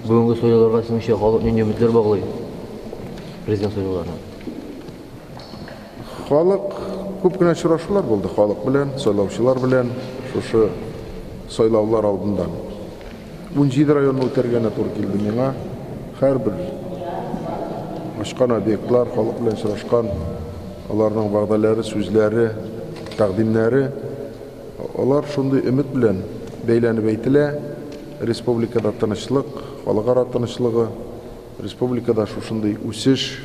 Бүгенге сайлауларга сезнеңчә халык нинди өметләр баглый? Президент сайлауларына. Халык күп кенә очрашулар булды халык белән, сайлаучылар белән шушы сайлаулар алдыннан. 17 районны үтәргә генә туры килде миңа. Һәрбер ачкан объектлар, халык белән очрашкан, аларның вәгъдәләре, сүзләре, тәкъдимнәре, алар шундый өмет белән бәйләнеп әйтелә. Республикада тынычлык, халыкара тынычлыгы, республикада шушындый үсеш,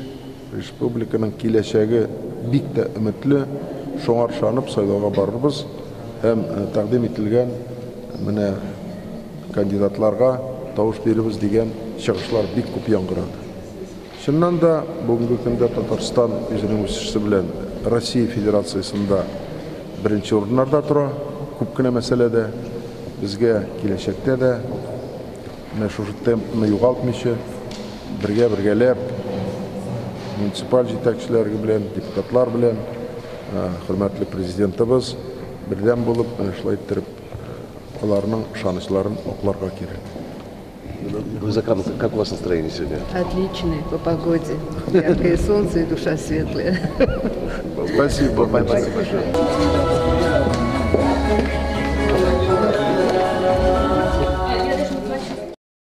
республиканың киләчәге бик тә өметле. Шуңа ышанып сайлауга барырбыз һәм тәкъдим ителгән менә кандидатларга тавыш бирербез дигән чыгышлар бик күп яңгырады. Чыннан да, бүгенге көндә Татарстан үзенең үсеше белән Россия Федерациясендә беренче урыннарда тора. Күп кенә мәсьәләдә безгә киләчәктә дә менә шушы темпны югалтмыйча, бергә-бергәләп муниципаль җитәкчеләр белән, депутатлар белән, хөрмәтле президентыбыз бердәм булып, менә шулай иттереп аларның ышанычларын акларга кирәк. Луиза Крамовна, как у вас настроение сегодня? Отличный по погоде. Яркое солнце и душа светлая. Спасибо. Спасибо большое.